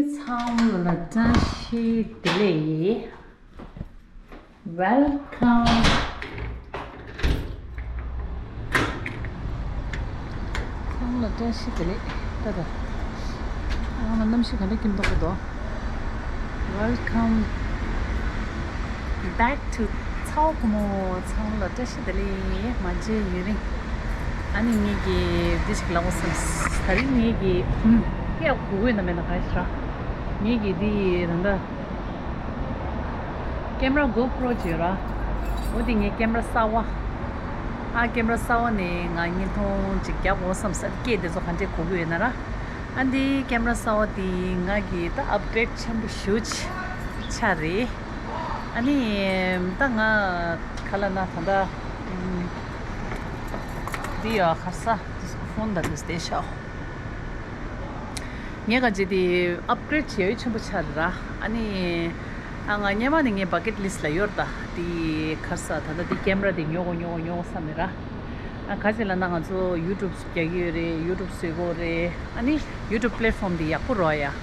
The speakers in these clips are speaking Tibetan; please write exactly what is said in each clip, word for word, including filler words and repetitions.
ཚང་མ་ལ་བཀྲ་ཤིས་བདེ་ལེགས། Welcome. ཚང་མ་ལ་བཀྲ་ཤིས་བདེ་ལེགས། ད་ད། ཨ་མ་གནམ་གཤིས་ག་འདྲ་ཁྱིམ་ཐོག་གི་འདུག Welcome back to ཚའོ་ཁོ་མོ། ཚང་མ་ལ་བཀྲ་ཤིས་བདེ་ལེགས། མ་མཇལ་ཡུན་རིང་། ཨ་ནི་ངེད་ཀྱིས་འདི་ཞིག་ལབ་དགོས་བསམས། ད་རིང་ངེད་ཀྱིས་ཧུམ་སྐད་གོ་དགོས་ན་མེད་ན་ག་ཞིག་ར། ངེད་ཀྱིས་འདི་ད་ལྟ་ཀེམ་ར་གོ་པྲོ་བྱོས་ར། འོ་དེ་ངའི་ཀེམ་ར་གསར་བ། ཨ་ཀེམ་ར་གསར་བ་ནས་ང་བརྙན་ཐུང་ཅིག་རྒྱག་དགོས་བསམས། ཨ་སྐད་དེ་ཚོ་ག་འདྲས་གོ་གི་ཡོད་ན་ར། ཨ་འདི་ཀེམ་ར་གསར་བ་དེ་ང་གི་ད་ཨབ་གྷི་རེད་ཆེན་པོ་ཞེ་པོ་ཅིག་ཆགས་རེད། ཨ་ནི་ད་ང་ག་ལབ་ན་ད་ལྟ་འདི་ཡ་ག་རེ་ཟ། འདི་ཕོན་ད་འདི་བསྡད་ཤག་ངས་ག་ཅི་དེ་ཨབ་གྷི་རེད་བྱེད་ཡུལ་ཆེན་པོ་ཆགས་རེད་ར། ཨ་ནི་ཨ་ང་སྔོན་མ་ནས་ངའི་བ་ཀེཊ་ལིསཊ་ལ་ཡོད་རེད་ད། དེ་ག་རེ་ཟ། ད་ལྟ་དེ་ཀེམ་ར་དེ་ཉོ་དགོས་ཉོ་དགོས་ཉོ་དགོས་བསམ་མེད་ར། ཨ་ག་ཅི་ལབ་ན་ང་ཚོ་ཡུ་ཊུབ་རྒྱག་གི་ཡོད་རེད། ཡུ་ཊུབ་བཟོ་གི་ཡོད་རེད། ཨ་ནི་ཡུ་ཊུབ་པི་ལེཊ་ཕོམ་དེ་ཡག་པོ་རེད་ཡ།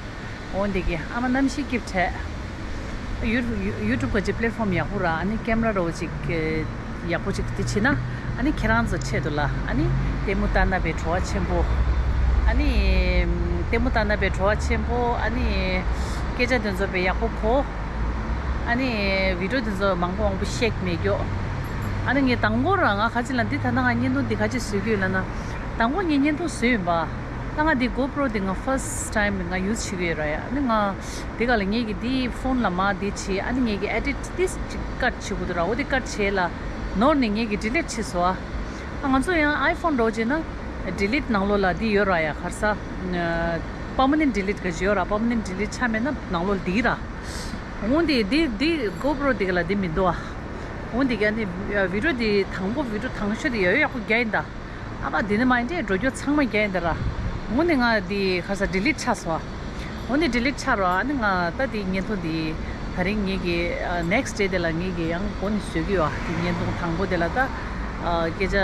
འོ་འདི་གི་ཨ་མ་གནམ་གཤིས་སྐྱིད་པོ་བྱས། ཡུ་ཡུ་ཡུ་ཊུབ་ག་ཅི་པི་ལེཊ་ཕོམ་ཡག་པོ་ར། ཨ་ནི་ཀེམ་ར་རོ་ཅིག་ཡག་པོ་ཅིག་དེ་བྱེད་ན། ཨ་ནི་ཁྱེད་རང་ཚོ་ཆེད་དུ་ལ། ཨ་ནི་ལྟད་མོ་ལྟ་ན་པའི་བྲོ་བ་ཆེན་པོ། ཨ་ནི་ལྟད་མོ་ལྟ་ན་པའི་བྲོ་བ་ཆེན་པོ། ཨ་ནི་སྐད་ཆ་དེ་ཚོ་པའི་ཡག་པོ་གོ། ཨ་ནི་བི་ཌི་ཡོ་དེ་ཚོ་མང་པོ་མང་པོ་ཤེག་མེད་ཀྱོ། ཨ་ནི་ངས་དང་པོ་ར་ང་ག་ཅི་ལ་འདི་ད་ལྟ་ང་བརྙན་ཐུང་འདི་ག་ཅི་བཟོ་གི་ཡོད་ལབ་ན། དང་པོ་ངས་བརྙན་ཐུང་བཟོས་ཡིན་པ། ད་ང་འདི་གོ་པྲོ་འདི་ང་ཕར་སི་ཊི་ཊའིམ་ང་ཡུ་སི་བྱེད་ཀྱི་ཡོད་ར་ཡ། ཨ་ནི་ང་འདི་ག་ལ་ངེད་ཀྱི་འདི་ཕོན་ལ་མ་འདི་བྱེད། ཨ་ནི་ངེད་ཀྱི་ཨེ་ཌིཊ་ཏིས་ཅིག་ཀཊ་བྱེད་དགོས་འདུག་ར། འོ་དེ་ཀཊ་བྱེད་ལ་ནོར་ནས་ངེད་ཀྱི་ཌི་ལིཊ་བྱས་སོང་ཨ། ཨ་ང་ཚོ་ཡང་ཨའི་ཕོན་འདྲ་བོ་བྱས་ན་ཌི་ལིཊ་ནང་ལོགས་ལ་འདི་ཡོད་ར་ཡ། ག་རེ་ཟ། པར་མ་ནེན་ཊི་ཌི་ལིཊ་ག་ཅི་ཡོད་ར། པར་མ་ནེན་ཊི་ཌི་ལིཊ་ཆགས་མེད་ན་ནང་ལོགས་འདི་ར། འོ་འདི་འདི་འདི་གོ་པྲོ་འདི་ག་ལ་འདི་མི་འདུག་ཨ། འོ་འདི་ག་ནི་བི་ཌི་ཡོ་འདི་དང་པོ་བི་ཌི་ཡོ་དང་ཤོས་འདི་ཡག་ཡག་པོ་རྒྱག་ཡིན་ད། ཨ་ཕ་འདི་ནི་མ་འདྲེ་འགྲོ་རྒྱུ་ཚང་མ་རྒྱག་ཡིན་ད་ར། འོ་ནི་ང་འདི་ག་རེ་ཟ་ཌི་ལིཊ་ཆགས་སོང་ཨ། འོ་ནི་ཌི་ལིཊ་ཆགས་རོ། ཨ་ནི་ང་ད་འདི་བརྙན་ཐུང་འདི་ད་རིང་ངེད་ཀྱི་ནེག་སི་ཊི་ཌེ་དེ་ལ་ངེད་ཀྱི་ཡང་འགོ་ནས་བཟོས་ཀྱི་ཡོད་ཨ། འདི་བརྙན་ཐུང་དང་པོ་དེ་ལ་ད་སྐད་ཆ་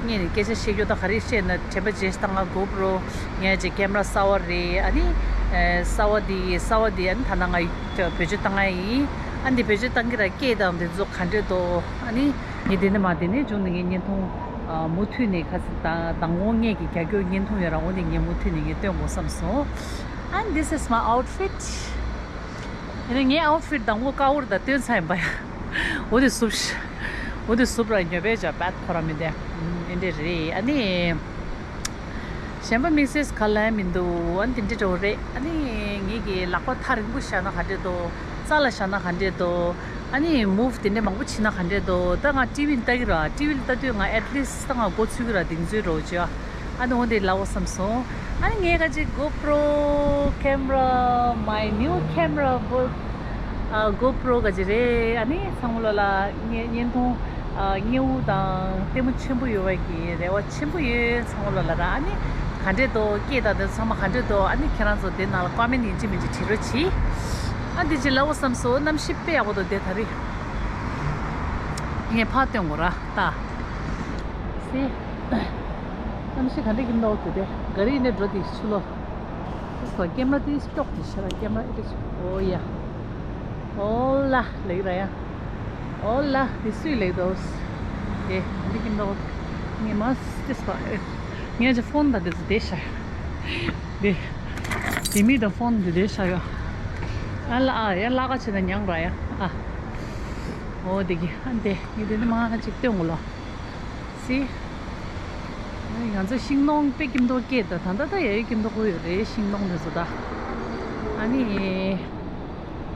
ངས་ནི་སྐད་ཆ་བཤད་རྒྱུ་ད་ག་རེ་བཤད་ན། དྲན་པ་བརྗེད་ད་ང་གོ་པྲོ་ངས་ཅིག་ཀེམ་ར་གསར་བ་རེད། ཨ་ནི་གསར་བ་འདི་གསར་བ་འདི་ཨ་ནི་ད་ན་ང་བེད་སྤྱོད་བཏང་ཡ་ཡིན། ཨ་འདི་བེད་སྤྱོད་བཏང་གི་ར། སྐད་དང་འདི་ཚོ་ག་འདྲས་འདུག་ཨ་ནི་ངས་འདི་ནས་མ་འདི་ནས་བྱུང་ནས་ངས་བརྙན་ཐུང་མུ་མཐུད་ནས་ཁ་སང་དང་དང་པོ་ངས་ཀྱི་རྒྱ་སྐྱོར་བརྙན་ཐུང་ཡོད་ར། འོ་འདི་ངས་མུ་མཐུད་ནས་ངས་སྟོན་དགོས་བསམ་སོང་། And this is my outfit. ཡིན་ན་ངའི་ཨའུཊ་ཕིཊ་དང་པོ་ཀ་བོར་དང་སྟོན་ཚར་ཡིན་པ་ཡ། འོ་དེ་སུབ་ཤ། འོ་དེ་སུབ་ར་ཉོ་བས་ཇ་པད་ཁོ་ར་མི་འདེ། ཨིན་འདྲེ་རེད། ཨ་ནི་གཞན་པ་དམིགས་བསལ་ག་ལ་མི་འདུག་ཨ་ནི་དེ་འདྲེ་འགྲོ་རེད། ཨ་ནི་ངེད་ཀྱི་ལག་པ་ཐག་རིང་པོ་བཞག་ན་ག་འདྲེ་འདུག་རྩ་ལ་བཞག་ན་ག་འདྲེ་འདུག་ཨ་ནི་མུབ་དེ་འདྲེ་མང་པོ་བྱེད་ན་ག་འདྲེ་འདུག་ད་ང་ཊི་ཝི་ལ་ལྟ་གི་ར། ཊི་ཝི་ལ་ལྟ་དུས་ང་ཨེཊ་ལིསཊ་ད་ང་མགོ་ཚོས་གི་ར། དེང་ཚོའི་རོ་ཅོ། ཨ་ནི་འོ་དེ་ལའོ་བསམ་སོང་། ཨ་ནི་ངས་ག་ཅིག་གོ་པྲོ་ཀེམ་ར། My new camera. གོ་ཨ་གོ་པྲོ་ག་ཅིག་རེད། ཨ་ནི་ཚང་མ་ལོ་ལ་བརྙན་བརྙན་ཐུང་ཨ་མཉེས་པོ་དང་ལྟད་མོ་ཆེན་པོ་ཡོད་པ་གི་རེ་བ་ཆེན་པོ་ཡོད། ཚང་མ་ལོ་ལ་ར། ཨ་ནི་ག་འདྲས་འདུག་སྐད་དང་དེ་ཚང་མ་ག་འདྲས་འདུག་ཨ་ནི་ཁྱེད་རང་ཚོ་དེ་ནང་ལ་ཀོ་མེན་ཡིན་གཅིག་མིན་གཅིག་བྲིས་རོགས་གྱིས། ཨ་འདི་ཅིག་ལའོ་བསམ་སོང་། གནམ་གཤིས་དཔེ་ཡག་པོ་འདུག་དེ་ད་རེས་ངས་ཕར་སྟོན་དགོས་ར་ད། སེ། གནམ་གཤིས་ག་འདྲ་ཁྱིམ་ཐོག་དེ་དེ་ག་རེ་ཡིན་ནའི་འགྲོ་དེ་ཆུ་ལོ། སོ་ཀེམ་ར་དེ་ཀྱོག་དེ་ཤ་ར་ཀེམ་ར་ཨེ་དེ་ཆུ། ཨོ་ཡ། ཨོ་ལ་ལེགས་ར་ཡ། ཨོ་ལ་དེ་སུས་ལེགས་འདུག་དེ་འདི་ཁྱིམ་ཐོག་ངས་མ་སྟེ་སོ་ཨེ། ངས་ཀྱི་ཕོན་ད་དེ་ཚོ་དེ་ཤ་ཡ། དེ། དེ་མི་ད་ཕོན་དེ་དེ་ཤ་ཡ། ཨ་ལ་ཨ་ཡ་ལ་ཀ་ཆེ་ན་མྱང་ར་ཡ་ཨ། ཨོ་དེ་གི་ཨ་འདི་ངས་དེ་ནི་མ་ཅིག་སྟོན་དགོས་ལོ། སི། ང་ཚོ་ཤིང་སྡོང་དཔེ་ཁྱིམ་ཐོག་སྐྱེས་ད་ད་ད་ད་ཡ་ཡོད་ཁྱིམ་ཐོག་ཁོ་ཡོད་རེད། ཤིང་སྡོང་དེ་ཚོ་ད། ཨ་ནི།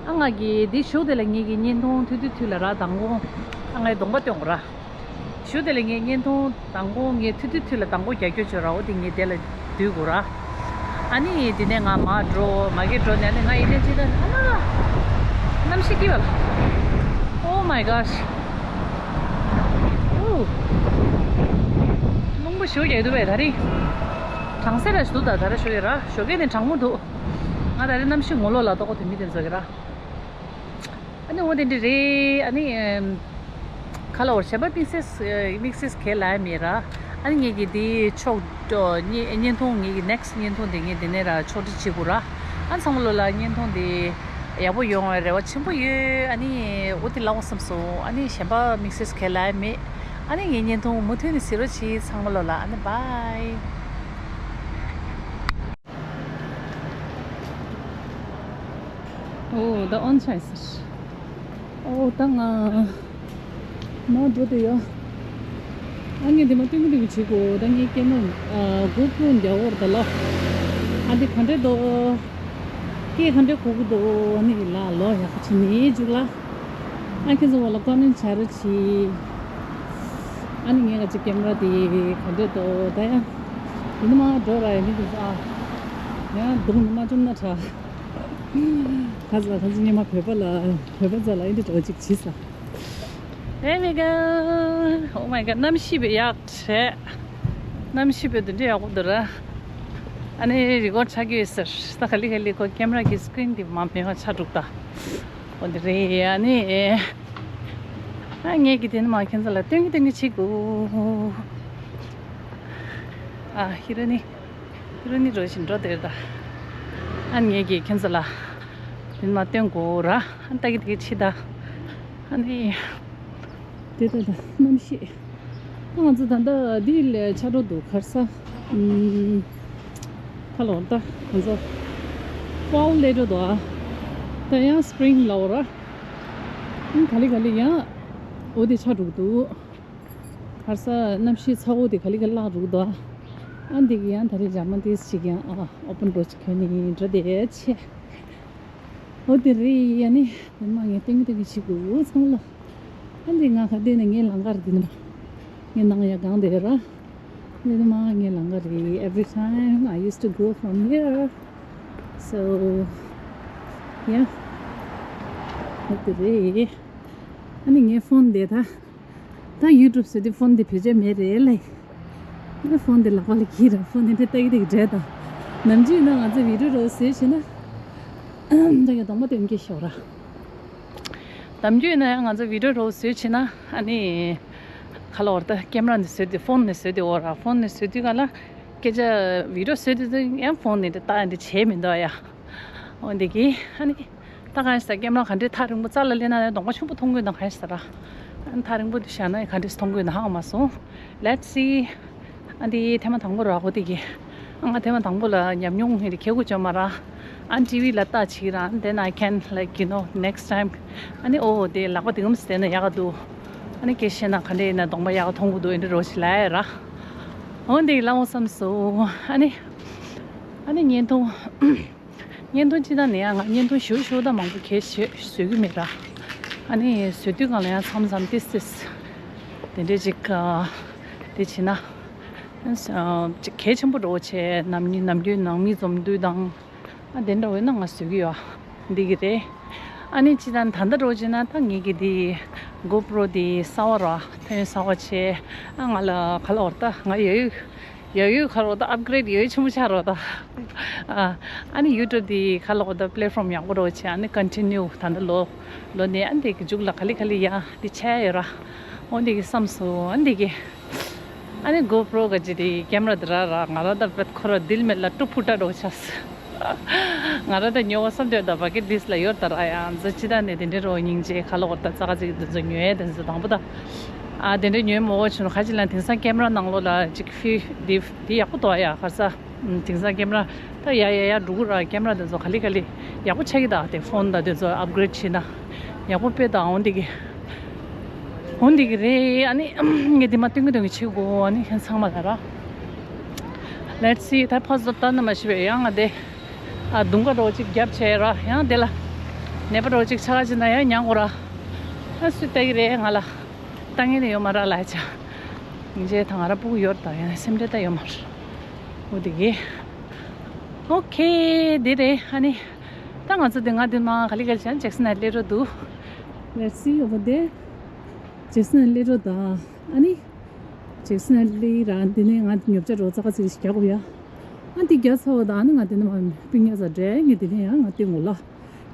ཨ་ང་གི་འདི་ཞོགས་དེ་ལ་ངེད་ཀྱི་བརྙན་ཐུང་ཐུ་ཐུ་ཐུ་ལ་ར་དང་པོ། ཨ་ངའི་གདོང་པ་སྟོན་དགོས་ར། ཞོགས་དེ་ལ་ངས་བརྙན་ཐུང་དང་པོ་ངས་ཐུ་ཐུ་ཐུ་ལ་དང་པོ་རྒྱག་རྒྱུ་བྱོས་ར། འོ་དེ་ངས་དེ་ལ་སྡོད་དགོས་ར། ཨ་ནི་དེ་ནས་ང་མར་འགྲོ། མ་གི་འགྲོ་ནས་ཨ་ནི་ང་ཡིན་ནས་ཅི་ད་ཨ་ལ་ལ། གནམ་གཤིས་སྐྱིད་པ་ལ། Oh my gosh. ཨུ། རླུང་བུ་ཞོ་རྒྱག་འདུག་པས་ད་རེས། གྲང་སེ་ར་ཞུ་ད་ད་ར་ཞོ་ཡོད་ར། ཞོ་གས་ནས་གྲང་མོ་འདུག་ང་ད་རེས་གནམ་གཤིས་ངོ་ལོག་ལ་ཏོག་ཏོ་དེ་མི་དེ་ཚོ་གི་ར། ཨ་ནི་འོ་དེ་འདྲ་རེད། ཨ་ནི་ཨམ། ཁ་ལ་འོར་བྱས་པ་དམིགས་བསལ་དམིགས་བསལ་གས་ལ་མེད་ར། ཨ་ནི་ངེད་ཀྱི་དེ་ཕྱོགས་བརྙན་བརྙན་ཐུང་ངེད་ཀྱི་ནེག་སི་ཊི་བརྙན་ཐུང་དེ་ངས་དེ་ནས་ར་ཕྱོགས་སྒྲིག་བྱེད་དགོས་ར། ཨ་ཚང་མ་ལོ་ལ་བརྙན་ཐུང་འདི་ཡག་པོ་ཡོང་བའི་རེ་བ་ཆེན་པོ་ཡོད། ཨ་ནི་འོ་དེ་ལབ་དགོས་བསམ་སོང་། ཨ་ནི་གཞན་པ་དམིགས་བསལ་གང་ལབ་ཡ་མེད། ཨ་ནི་ངའི་བརྙན་ཐུང་མུ་མཐུད་ནས་གཟིགས་རོགས་གྱིས་ཚང་མ་ལོ་ལ། ཨ་ནི་བྷའི། ཨོ་ད་ཨོན་ཆགས་ཟེར། ཨོ་ད་ང་མར་འགྲོ་དེ་ཡོད། ཨ་ངས་འདི་མ་སྟོན་གི་སྟོན་གི་བྱེད་དགོས། ད་ངའི་ཀེ་མ་ར་གོ་པྲོ་འདྲ་བོ་རེད་ད་ལོ། ཨ་འདི་ག་འདྲས་འདུག་སྐད་ག་འདྲས་གོ་གི་འདུག་ཨ་ནི་ལ་ལོ་ཡག་པོ་བྱས་ནས་འཇུག་ལ། ཨ་ཁྱེད་ཚོ་བ་ལ་ཀོ་མེན་བྱ་རོགས་གྱིས། ཨ་ནི་ངས་ག་ཅིག་ཀེ་མ་ར་དེ་ག་འདྲས་འདུག་ད་ཡང་འདི་ནི་མ་འགྲོ་ར་ཡ་ནི་འདུག་ཨ་ཡང་སྡུག་ནི་མ་བཅོམ་ན་དྲག་ཁ་ཚ་ཁ་ཚ་ཉི་མ་བོད་པ་ལ་བོད་པ་ཚ་ལ་ཨེ་འདྲ་འགྲོ་ཅིག་བྱིས་ས། There we go. Oh my god. གནམ་གཤིས་བས་ཡག་བྱས། གནམ་གཤིས་བས་འདི་འདྲ་ཡག་པོ་འདུག་ར། ཨ་ནི་རི་གོར་ཆགས་ཀྱི་ཡོད་ཟེར། ད་ག་ལེ་ག་ལེ་ཁོ་ཀེམ་ར་གི་སི་ཀི་རིན་འདི་མ་མེད་པ་ཆགས་འདུག་ད། འོ་འདི་རེད། ཨ་ནི་ཨ་ངས་ཀྱི་དེ་ནི་མ་ཁྱེད་ཚོ་ལ་སྟོན་གི་སྟོན་གི་བྱེད་དགོས། ཨ་ཧི་རོ་ནི། ཧི་རོ་ནི་རོ་བཞིན་འགྲོ་དེར་ད། ཨ་ངས་ཀྱིས་ཁྱེད་ཚོ་ལ་དེ་མ་སྟོན་དགོས་ར། ཨ་ལྟ་གི་དེ་གི་ཕྱི་ད། ཨ་ནི་དེ་ད་ད་གནམ་གཤིས། ང་ཚོ་ད་ལྟ་འདི་ལ་ཆགས་འགྲོ་འདུག་ག་རེ་ཟ། ཨུམ། ཁ་ལོ་ད་ང་ཚོ་ཕོལ་སླེབས་འགྲོ་འདུག་ཨ་ད་ཡང་སི་པི་རིང་ལབ་ར། ཨ་ག་ལེ་ག་ལེ་ཡང་འོ་དེ་ཆགས་འགྲོ་གི་འདུག་ག་རེ་ཟ། གནམ་གཤིས་ཚ་བོ་དེ་ག་ལེ་ག་ལེ་བརླག་འགྲོ་གི་འདུག་ཨ་འདི་གི་ཡང་ད་རེས་འཇར་མན་ཏིས་ཅིག་ཡང་ཨ་ཨོ་པན་རོ་ཅིག་གྱོན་ནས་འགྲོ་བསྡད་ཆེ། འོ་དེ་རེད། ཡ་ནི་དེ་མ་ངས་སྟོན་གི་སྟོན་གི་བྱེད་དགོས་ཚང་མ་ལ། ཨ་འདི་ང་ག་བལྟས་ནས་ངའི་ལམ་ཁ་རེད་འདི་ནི་མ། ངའི་ནང་ཡ་གང་བསྡད་ར། འདི་ནི་མ་ངའི་ལམ་ཁ་རེད། Every time I used to go from here. So yeah. འོ་དེ་རེད། ཨ་ནི་ངའི་ཕོན་དེ་ད། ད་ཡུ་ཊུབ་ཟེར་དུས་ཕོན་དེ་བེད་སྤྱོད་མེད་རེད་ལེ། ཨ་ཕོན་དེ་ལག་པ་ལ་འཁྱེར་ར། ཕོན་དེ་འདྲ་ལྟ་གི་ལྟ་གི་བྲེལ་ད། ནམ་རྒྱུན་ན་ང་ཚོ་བི་ཌིའོ་རོལ་བཟོས་བྱས་ན། ད་ཡང་གདོང་པ་སྟོན་གྱི་ཤོག་ར། ནམ་རྒྱུན་ན་ཡང་ང་ཚོ་བི་ཌིའོ་རོལ་བཟོས་བྱས་ན་ཨ་ནི། ཁ་ལོ་བར་ད་ཀེམ་ར་ནས་བཟོས་ཏེ་ཕོན་ནས་བཟོས་ཏེ་འོ་ར། ཕོན་ནས་བཟོས་དུས་ག་ལ་སྐད་ཆ་བི་ཌིའོ་བཟོས་དུས་ཡང་ཕོན་ནས་ལྟ་ཡ་འདི་བྱས་མི་འདུག་ཡ། འོ་འདི་གི་ཨ་ནི། ད་གང་ཡིན་ཟེར་ཀེམ་ར་ག་འདྲས་ཐག་རིང་པོ་རྩ་ལ་སླེབས་ན་ཡང་གདོང་པ་ཆུང་པོ་མཐོང་གི་ཡོད་ན་གང་ཡིན་ཟེར་ར། ཨ་ནི་ཐག་རིང་པོ་དེ་བཞག་ན་ཡང་ག་འདྲས་མཐོང་གི་ཡོད་ན་ཧ་གོ་མ་སོང་། Let's see. ཨ་འདི་ཐེངས་མ་དང་པོ་ར་ཧོ་དེ་གི། ཨ་ང་ཐེངས་མ་དང་པོ་ལ་ཉམས་མྱོང་ཧེ་རི་ཁེ་གུ་བཅོ་མ་ར། ཨ་ཊི་ཝི་ལ་ལྟ་ཆི་ར། Then I can, like, you know, next time. ཨ་ནི་ཨོ་དེ་ལག་པ་དེ་ངམ་སྟེ་ན་ཡག་ག་འདུག་ཨ་ནི་སྐད་བཤད་ན་ག་འདྲས་ཡིན་ན་གདོང་པ་ཡག་ག་མཐོང་གི་འདུག་ཨེ་འདྲ་རོ་ཞིག་ལ་ཡ་ར། འོ་འདི་ལ་འོ་བསམ་སོང་། ཨ་ནི། ཨ་ནི་བརྙན་ཐུང་། བརྙན་ཐུང་ཅི་ད་ནས་ཡང་ང་བརྙན་ཐུང་ཞུ་ཞུ་ད་མང་པོ་གས་བཟོ་བཟོ་གི་མེད་ར། ཨ་ནི་བཟོ་དུས་གང་ལ་ཡང་མཚམས་མཚམས་ཏིས་ཏིས། དེ་འདྲས་ཅིག་དེ་བྱེད་ན། ཅིག་གལ་ཆེན་པོ་འགྲོ་བྱས་ནམ་ཉི་ནམ་རྒྱུན་ནང་མི་འཛོམས་དུས་དང་། ཨ་དེ་འདྲ་འོས་ན་ང་བཟོ་གི་ཡོད། འདི་གི་རེད། ཨ་ནི་ཅི་ད་ད་ལྟ་འགྲོ་བྱས་ན་ད་ངེད་ཀྱི་འདི་གོ་པྲོ་འདི་གསར་པ་ར་ཐོན་གསར་པ་བྱས། ཨ་ང་ལ་ག་ལ་བར་ད་ང་ཡོད། ཡ་ཡོད་ཁ་རོག་ད་ཨབ་གྷི་རེ་ཌི་ཡ་ཡོད་ཆེན་པོ་ཆགས་རོག་ད། ཨ་ཨ་ནི་ཡུ་ཊུབ་འདི་ཁ་ལོག་ད་པི་ལེ་ཊི་ཕོམ་ཡག་པོ་རོགས་བྱས། ཨ་ནི་ཀོན་ཊི་ནིའུ་ད་ལྟ་ལོ་ལོ་ནས་ཨ་འདི་གི་མཇུག་ལ་ག་ལེ་ག་ལེ་ཡ་འདི་ཆགས་ཡོད་ར། འོ་འདི་གི་བསམ་སོང་། ཨ་འདི་གི་ཨ་ནི་གོ་པྲོ་ག་ཅི་འདི་ཀེམ་ར་འདི་ར་ར་ང་ར་ད་བེད་ཁོ་ར་དིལ་མེད་ལ་ཀྲུག་ཕུ་ཏྲ་རོགས་ཆགས། ང་ར་ད་ཉོ་བ་བསམ་དོན་ད་བ་ཀེ་ཌི་ལིསི་ལ་ཡོད་ད་ར། ཡང་ཛ་ཅི་ད་ནས་དེ་འདྲའི་རོ་སྙིང་རྗེ་ཁ་ལོག་ད་ཙག་ཙིག་དེ་ཚོ་ཉོ་ཡས་དེ་ཚོ་དང་པོ་ད། ཨ་དེ་འདྲའི་ཉོས་མོ་བོ་ཆུ་ནོ་ཁ་ཅིག་ལ་དེང་སང་ཀེམ་ར་ནང་ལོགས་ལ་ཅིག་ཕི་དེ་དེ་ཡག་པོ་འདུག་ཡ་ཁ་ས། དེང་སང་ཀེམ་ར་ད་ཡ་ཡ་ཡ་འགྲོ་གི་ར། ཀེམ་ར་དེ་ཚོ་ག་ལེ་ག་ལེ་ཡག་པོ་ཆགས་ཀྱི་ད། དེ་ཕོན་ད་དེ་ཚོ་ཨབ་གྷི་རེ་ཌི་བྱས་ན་ཡག་པོ་དཔེ་ད། འོན་དེ་གི་འོན་དེ་གི་རེད། ཨ་ནི་ངས་དེ་མ་སྟོན་གི་སྟོན་གི་བྱེད་དགོས། ཨ་ནི་ཁྱེད་ཚང་མ་ལ་ར། Let's see. ད་ཕ་ཟོ་ད་ན་མ་ཤི་བས་ཡང་ང་དེ། ཨ་དུང་དཀར་རོ་གཅིག་རྒྱབ་བྱས་ར། ཡང་དེ་ལ་ནད་པ་རོ་གཅིག་ཆ་ག་ཅི་ན་ཡང་ཉང་གོ་ར། ཨ་སུས་ལྟ་གི་རེད་ང་ལ། ལྟ་ངན་ནས་ཡོད་མ་ར་ལ་ཆ། ཉིན་རྗེས་ད་ང་ར་སྤུ་གུ་ཡོད་ད་ཡང་སེམས་ཁྲལ་ད་ཡོད་མ་ར། འོ་དེ་གི། ཨོ་ཁེ་དེ་རེད། ཨ་ནི་ད་ང་ཚོ་དེ་ང་དེ་མ་ག་ལི་ག་ལི་ཅན་ཇེག་སན་ལ་སླེབས་འགྲོ་འདུག Let's see over there. ཇེག་སན་ལ་སླེབས་འགྲོ་ད། ཨ་ནི། ཇེག་སན་ལི་ར་འདི་ནས་ང་ཉོ་ཆ་རོ་ཙག་ཙིག་རྒྱག་དགོས་ཡ། ཨ་འདི་རྒྱག་ཚར་བ་དང་ཨ་ནི་ང་འདི་ནས་མ་སྤུན་ཉག་ཚ་འདྲེ་ངས་འདི་ནས་ཡང་ང་སྟོན་དགོས་ལ།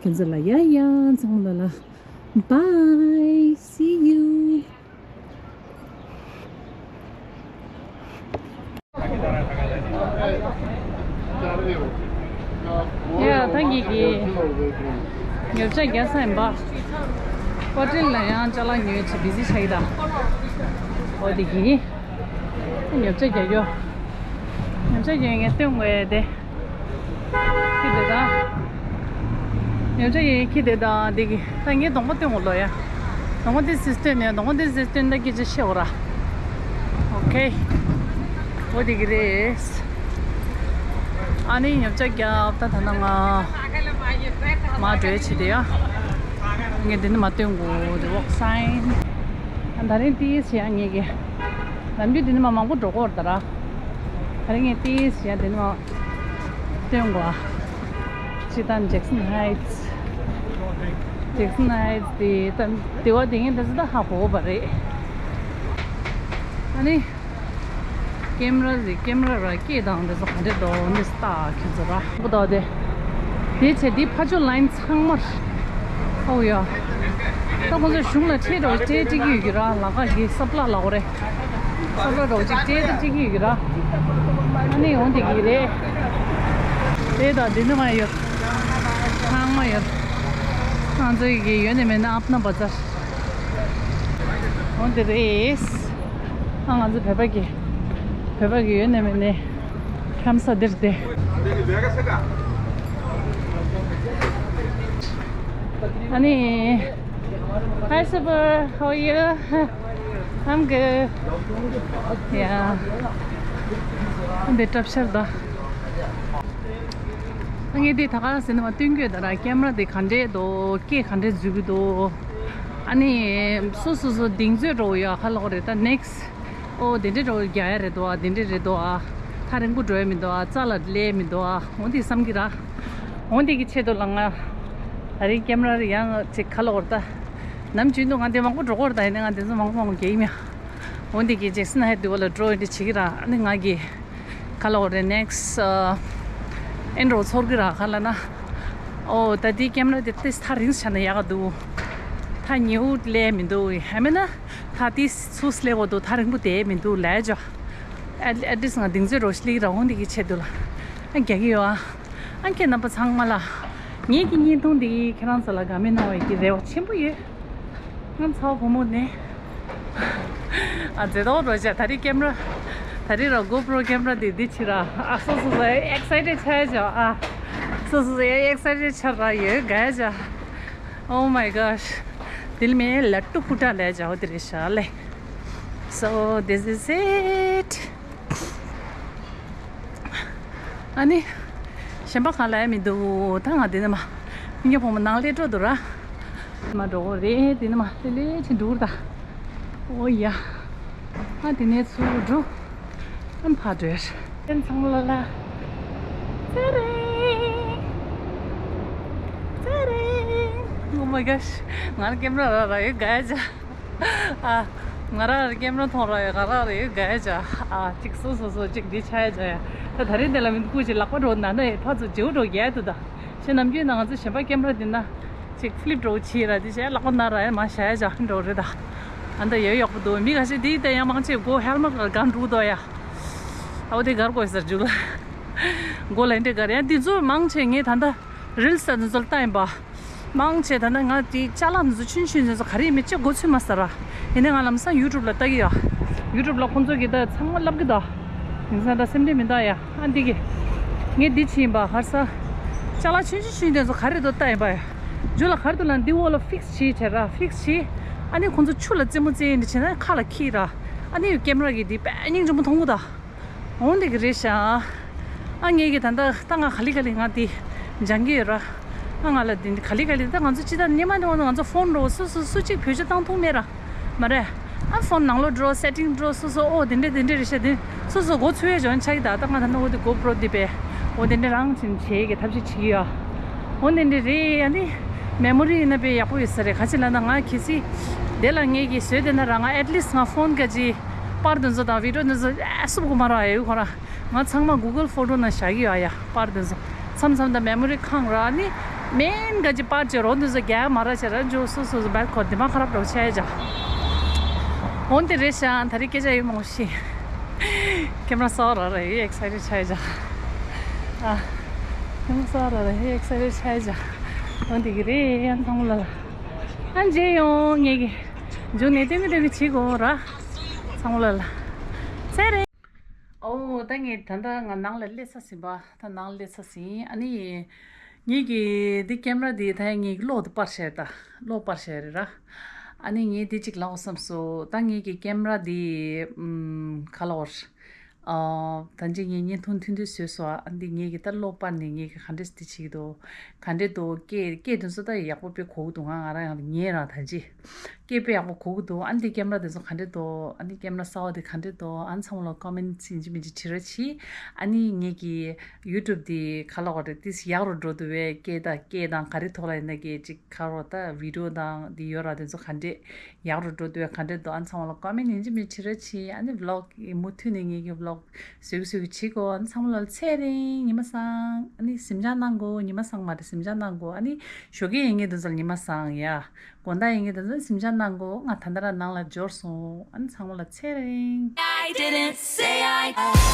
ཁྱེད་ཚོ་ལ་ཡ་ཡ་ཚང་མ་ལ་ལ། Bye. See you. ཡ་ད་ངེད་ཀྱི་ཉོ་ཆ་རྒྱག་ས་ཡིན་པ། པར་ཊི་ལ་ཡང་ཅ་ལག་ཉོས་ཆེ་བི་ཟི་ཆགས་ཀྱི་ད། འོ་དེ་གི་ཉོ་ཆ་རྒྱག་ཡོ། ཉོ་ཆ་རྒྱག་ངས་སྟོན་དགོས་ཡ་དེ། ཁྱི་དེ་དང་། ཉོ་ཆ་ཡིན་ཁྱི་དེ་དང་དེ་གི་ད་ངས་གདོང་པ་སྟོན་དགོས་ལོ་ཡ། གདོང་པ་དེ་སིས་སྟོན་ནས་གདོང་པ་དེ་སིས་སྟོན་ད་སྐད་ཆ་བཤད་འོ་ར། ཨོ་ཁེ། འོ་དེ་གི་རེད། ཨ་ནི་ཉོ་ཆ་རྒྱབ་ད་ད་ན་ང་མ་འགྲོའི་ཆེད་དེ་ཡ། ངས་འདི་ནི་མ་སྟོན་དགོས་དེ་ཝོག་སའིན། ད་རིང་ཏིས་ཡ་ངེད་ཀྱི་ནམ་རྒྱུན་འདི་ནི་མ་མང་པོ་འགྲོ་གི་ཡོད་རེད་ད་ར། ད་རིང་ངས་ཏིས་ཡ་འདི་ནི་མ་སྟོན་དགོས་ཨ། ཅི་ད་ཇེག་སན་ཧའེ་ཊི། ཇེག་སན་ཧའེ་ཊི་དེ་ད་དེ་བ་དེ་ངས་ད་ཙི་ད་ཧ་གོ་བ་རེད། ཨ་ནི། ཀེམ་ར་རེད། ཀེམ་ར་ར་སྐད་དང་དེ་ཚོ་ག་འདྲ་འདུག་འདི་ལྟ་ཁྱེད་ཚོ་ར། ཧོ་ད་དེ། དེ་བྱས་དེ་ཕ་ཆོ་ལ་ཡིན་ཚང་མར། ཧོ་ཡ། ད་ཁོང་ཚོ་གཞུང་ལ་ཁྲལ་འགྲོ་ཁྲལ་སྤྲད་ཀྱི་ཡོད་ཀྱི་ར་ལ་ཁ་གི་སབ་ལ་ལ་འོ་རེད། སབ་ལ་འགྲོ་ཅིག་ཁྲལ་ད་སྤྲད་ཀྱི་ཡོད་ཀྱི་ར། ཨ་ནི་འོང་དེ་གི་རེད། དེ་དང་དེ་ནི་མ་ཡོད། ཚང་མ་ཡོད། ཁོང་ཚོ་ཡི་གི་ཡོད་ནི་མེད་ན་ཨབ་ན་བ་ཛར། འོང་དེ་རེད། ཨ་ང་ཚོ་བོད་པ་གི། བོད་པ་གི་ཡོད་ནས་མེད་ནས་འཁྱམ་ས་འདིར་བསྡད། ཨ་ནི། Hi, Super. How are you? I'm good. Yeah. འདི་གྲབས་ཤར་ད། ངས་འདི་ད་ག་ཟེར་ན་མ་སྟོན་གྱི་ཡོད་ད་ར། ཀེམ་ར་འདི་ག་འདྲས་འདུག་སྐད་ག་འདྲས་འཛུལ་གྱི་འདུག་ཨ་ནི་སོ་སོ་སོ་གདེང་ཚོད་འགྲོ་ཡོད་ཁ་ལོག་རེད་ད་next། ཨོ་དེ་འདྲས་འགྲོ་རྒྱག་ཡ་རེད་དོ་ཨ། དེ་འདྲས་རེད་དོ་ཨ། ཐག་རིང་པོ་འགྲོ་ཡ་མི་འདུག་ཨ། རྩ་ལ་སླེབས་མི་འདུག་ཨ། འོ་འདི་བསམ་གྱི་ར། འོ་འདི་གི་ཆེད་དུ་ལ་ང་ད་རིང་ཀེམ་ར་རེ་ཡང་ཅིག་ཁ་ལོག་རེད་ད། ནམ་རྒྱུན་དུ་ང་འདི་མང་པོ་འགྲོ་གི་རེད་ད། ཡིན་ནའི་ང་འདི་ཚོ་མང་པོ་མང་པོ་རྒྱག་གི་མེད། འོ་འདི་གི་ཇེག་སན་ཧའེ་ཊི་འདི་བ་ལ་འགྲོ་འདི་བྱེད་ཀྱི་ར། ཨ་ནི་ང་གི་ཁ་ལོག་རེད་next ཨ་ཨེ་འགྲོ་ཚོར་གྱི་ར་ག་ལ་ན། ཨོ་ད་འདི་ཀེམ་ར་འདི་ཏིས་ཐག་རིང་ཆ་ན་ཡག་ག་འདུག་ཐག་ཉེ་བོ་སླེབས་མི་འདུག་ཡ་མེད་ན་ཐག་ཏིས་ཚུར་སླེབས་དགོས་འདུག་ཐག་རིང་པོ་བསྡད་མི་འདུག་ལས་ཇོ། at at least ང་གདེང་ཚོད་རོ་ཞིག་སླེབས་ཀྱི་ར། འོ་འདི་གི་ཆེད་དུ་ལ་ཨ་རྒྱག་གི་ཡོད་ཨ། ཨ་ཁྱེད་རྣམ་པ་ཚང་མ་ལ་ངེད་ཀྱི་བརྙན་ཐུང་འདི་ཁྱེད་རང་ཚོ་ལ་དགའ་མོས་གནང་བའི་གི་རེ་བ་ཆེན་པོ་ཡོད། ང་ཚ་བ་བུ་མོ་ནས། ཨ་མཛེས་ཏོག་རོ་བྱ་ད་རེས་ཀེམ་ར། ད་རེས་ར་གོ་པྲོ་ཀེམ་ར་དེ་འདི་ཕྱི་ར། ཨ་སོ་སོ་སོ་ཨེག་སའི་ཊེཌ་ཆགས་བྱ་ཨ། སོ་སོ་སོ་ཨེག་སའི་ཊེཌ་ཆགས་ར་ཡོད་ག་བྱ། Oh my gosh. དེ་ལ་མེ་ལ་ཏུ་ཕུ་ཏ་ལས་བྱ་འོ་དེ་རེད་ཤག་ལེ། So this is it. ཨ་ནི། གཞན་པ་གང་ལ་ཡང་མི་འདུག་ད་ང་འདི་ནས་མ། མི་ཉག་ཕོ་མོ་ནང་ལས་འགྲོ་འདུག་ར། མ་འགྲོ་གི་རེད། འདི་ནས་མ་ལེ་ལེ་ཕྱིན་འགྲོ་གི་རེད་ད། ཨོ་ཡ། ཨ་འདི་ནས་ཚུར་འགྲོ། ཨ་ཕར་འགྲོ། ཨན་ཚང་ལ་ལ། ཙེ་རེ། ཙེ་རེ། Oh my gosh. ང་རང་ཀེམ་ར་ར་ར་ཡོད་ག་ཡ་ཅག་ཨ། ང་རང་རེ་ཀེམ་ར་མཐོང་ར་ཡོད་ག་ར་རེ་ཡོད་ག་ཡ་ཅག་ཨ་གཅིག་སོ་སོ་སོ་གཅིག་འདི་ཆ་ཡ་ཅག་ཡ། ད་ད་རེས་འདི་ལ་མི་འདུག་ཅིག་ལག་པ་འགྲོ་ན་ན་ཡ་ཕ་ཚོ་བྱེའུ་འགྲོ་རྒྱལ་དུ་ད། ཤེ་ནམ་རྒྱུན་ན་ང་ཚོ་གཞན་པ་ཀེམ་ར་འདི་ན་ཅིག་ཕི་ལིབ་འགྲོ་བྱེད་ར་འདི་བྱས་ལག་པ་ན་ར་ཡ་མ་བྱ་ཡ་ཅག་འགྲོ་རེད་ད། ཨ་འདི་ཡོད་ཡག་པོ་འདུག་མི་ཁ་ཤས་འདི་ད་ཡང་མང་ཆེ་གོ་ཧེལ་མེ་ཊ་ག་འགྲོ་དོ་ཡ། ཨ་འོ་དེ་གར་གོ་ཡ་ཟེར་འཇུག་ལ། གོ་ལ་འདི་གར་ཡ་འདི་ཚོ་མང་ཆེ་ངས་ད་ལྟ་རིལ་སི་ད་འདི་ཚོ་ལ་ལྟ་ཡིན་པ། མང་ཆེ་ད་ནི་ང་དེའི་ཅ་ལག་འདི་ཚོ་ཆུང་ཆུང་འདི་ཚོ་ག་རེ་ཡིན་མིན་ཅི་གོ་ཚོད་མ་ཟ་ར། ཡིན་ནའི་ང་ལམ་སང་ཡུ་ཊུབ་ལ་ལྟ་གི་ཡ། ཡུ་ཊུབ་ལ་ཁོང་ཚོ་གི་ད་ཚང་མ་ལབ་གི་ད། དེང་སང་ད་སེམས་ཁྲལ་མི་འདུག་ཡ། ཨ་འདི་གི། ངས་འདི་ཕྱིན་པ་ཧར་ས། ཅ་ལག་ཆུང་ཆུང་ཆུང་འདི་ཚོ་ག་རེ་འདུག་ལྟ་ཡིན་པ་ཡ། རྒྱུ་ལ་ག་རེ་འདུག་ལ་འདི་འོག་ལ་ཕིག་སི་བྱེད་བྱེད་ར་ཕིག་སི་བྱེད། ཨ་ནི་ཁོང་ཚོ་ཆུ་ལ་རྩེད་མོ་རྩེ་ཡིན་འདི་བྱེད་ན་ཁ་ལ་འཁྱེར་ར། ཨ་ནི་ཀེམ་ར་གི་འདི་དཔེ་སྙིང་རྗེ་མོ་མཐོང་གི་ད། འོང་འདི་གི་རེད་ཤག་ཨ་ངེད་ཀྱི་ད་ལྟ་ད་ང་ག་ལེ་ག་ལེ་ང་འདི་སྦྱང་གི་ཡོད་ར། ཨ་ང་ལ་འདི་ག་ལེ་ག་ལེ་ད་ང་ཚོ་ཅི་ད་ཉི་མ་འདི་འོང་ང་ཚོ་ཕོན་འགྲོ་སུ་སུ་སུ་གཅིག་བེད་སྤྱོད་བཏང་ཐུབ་མེད་ར། མ་རེད། ཨ་ཕོན་ནང་ལོགས་འགྲོ་སེ་ཊིང་འགྲོ་སུ་སུ་ཨོ་དེ་འདྲས་དེ་འདྲས་རེད་ཤག་དེ་སུ་སུ་གོ་ཚུད་ཡས་འཇོན་ཆགས་ཀྱི་ད་ད་ང་ད་ནི་འོ་དེ་གོ་པྲོ་འདི་པས་འོ་དེ་འདྲས་རང་བྱིན་བྱེད་ཀྱི་ཐབས་ཤེས་བྱེད་ཀྱི་ཡོད། འོ་དེ་འདྲས་རེད་ཨ་ནི་མེ་མོ་རི་ཡིན་ན་པས་ཡག་པོ་ཡོད་ས་རེད་ག་ཅི་ལ་ན་ང་གལ་སྲིད་དེ་ལ་ངེད་ཀྱི་བཟོས་དེ་ན་ར་ང་ཨེཊ་ལིསཊ་ང་ཕོན་ག་ཅི། པར་དེ་ཚོ་དང་བི་ཌིའོ་དེ་ཚོ་ཨེ་སུབ་གོ་མ་ར་ཡོད་ཁོ་ར། ང་ཚང་མ་གུ་གལ་ཕོ་ཊོ་ནང་བཞག་གི་ཡོད་ཡ་པར་དེ་ཚོ། མཚམས་མཚམས་དང་མེ་མོ་རི་ཁང་ར་ནི། མེན་ག་ཅི་པར་ཅེ་རོ་དེ་ཚོ་རྒྱག་མ་ར་ཅེ་ར་འཇོ་སོ་སོ་སོ་བར་ཁོ་དེ་མ་ཁ་རབ་རོ་ཆ་ཡ་ཅག་འོན་ཏེ་རེད་ཤག་ད་རེས་སྐད་ཆ་ཡོད་མོ་ཤི། ཀེམ་ར་སོ་ར་ར་ཡོད་ཨེག་སའི་ཊེཌ་ཆ་ཡ་ཅག་ཨ། ཁྱོད་ས་ར་ར་ཧེ་ཨེག་སའི་ཊེཌ་ཆགས་ཀྱང་འོན་ཏེ་གི་རེད། ཡང་ཚང་མ་ལ་ལ་ཨ་མཇལ་ཡོང་། ངེད་ཀྱི་འཇུ་ནས་སྟོན་གི་སྟོན་གི་བྱེད་དགོས་ར། ཚང་མ་ལ་ལ་ཚེ་རིང་། ཨོ་ད་ངས་ད་ལྟ་ང་ནང་ལ་སླེབས་ཚར་ཟིན་པ། ད་ནང་སླེབས་ཚར་ཟིན། ཨ་ནི་ངེད་ཀྱི་འདི་ཀེམ་ར་འདི་ད་ཡང་ངེད་ཀྱི་གློག་འདི་པར་བྱས། ད་གློག་པར་བྱས་རེད་ར། ཨ་ནི་ངས་འདི་གཅིག་ལབ་དགོས་བསམ་སོང་། ད་ངེད་ཀྱི་ཀེམ་ར་འདི་ཨམ་ག་ལབ་དགོས་རེད། ཨ། ད་ཅི་ངས་བརྙན་ཐུང་ཐུང་ཐུང་བཟོས་སོང་། ཨ་འདི་ངེད་ཀྱི་ད་གློག་པར་ནས་ངེད་ཀྱི་ག་འདྲས་འདི་བྱེད་ཀྱི་འདུག་ག་འདྲས་འདུག་སྐད་སྐད་དེ་ཚོ་ད་ཡག་པོ་དཔེ་གོ་གི་འདུག་ང་ང་རང་ཡང་ཉན་རང་ད་ཅི་སྐད་དཔེ་ཡག་པོ་གོ་གི་འདུག་ཨ་འདི་ཀེམ་ར་དེ་ཚོ་ག་འདྲས་འདུག་ཨ་འདི་ཀེམ་ར་གསར་པ་དེ་ག་འདྲས་འདུག་ཨ་ཚང་མ་ལ་ཀོ་མེན་ཊི་ཡིན་གཅིག་མིན་གཅིག་བྲིས་རོགས་གྱིས། ཨ་ནི་ངེད་ཀྱི་ཡུ་ཊུབ་དེ་ག་ལབ་དགོས་རེད། ཏིས་ཡག་རུ་འགྲོ་འདུག་བས། སྐད་དང་སྐད་དང་ག་རེ་ཐོག་ལ་ཡིན་ན་སྐད་ཅིག་ག་རོ་ད་བི་ཌིའོ་དང་འདི་ཡོད་ར། དེ་ཚོ་ག་འདྲས་ཡག་རུ་འགྲོ་འདུག་བས། ག་འདྲས་འདུག་ཨ་ཚང་མ་ལ་ཀོ་མེན་ཊི་ཡིན་གཅིག་མིན་གཅིག་བྲིས་རོགས་གྱིས། ཨ་ནི་བི་ལོག་མུ་མཐུད་ནས་ངེད་ཀྱི་བི་ལོག་བཟོས་གི་བཟོས་གི་བྱེད་དགོས། ཨ་ནི་ཚང་མ་ལ་ཚེ་རིང་ཉི་མ་བཟང་། ཨ་ནི་གཟིམ་འཇག་གནང་དགོས། ཉི་མ་བཟང་མ་རེད། གཟིམ་འཇག་གནང་དགོས། ཨ་ནི་ཞོགས་ཀས་ཡིན་ངེས་དེ་ཚོ་ལ་ཉི་མ་བཟང་ཡ། དགོང་དག་ཡིན་ངེས་དེ་ཚོ་ལ་གཟིམ་འཇག་གནང་དགོས། ང་ད་ལྟ་རང་ནང་ལ་འབྱོར་སོང་། ཨ་ནི་ཚང་མ་ལ་ཚེ་རིང་། I didn't say I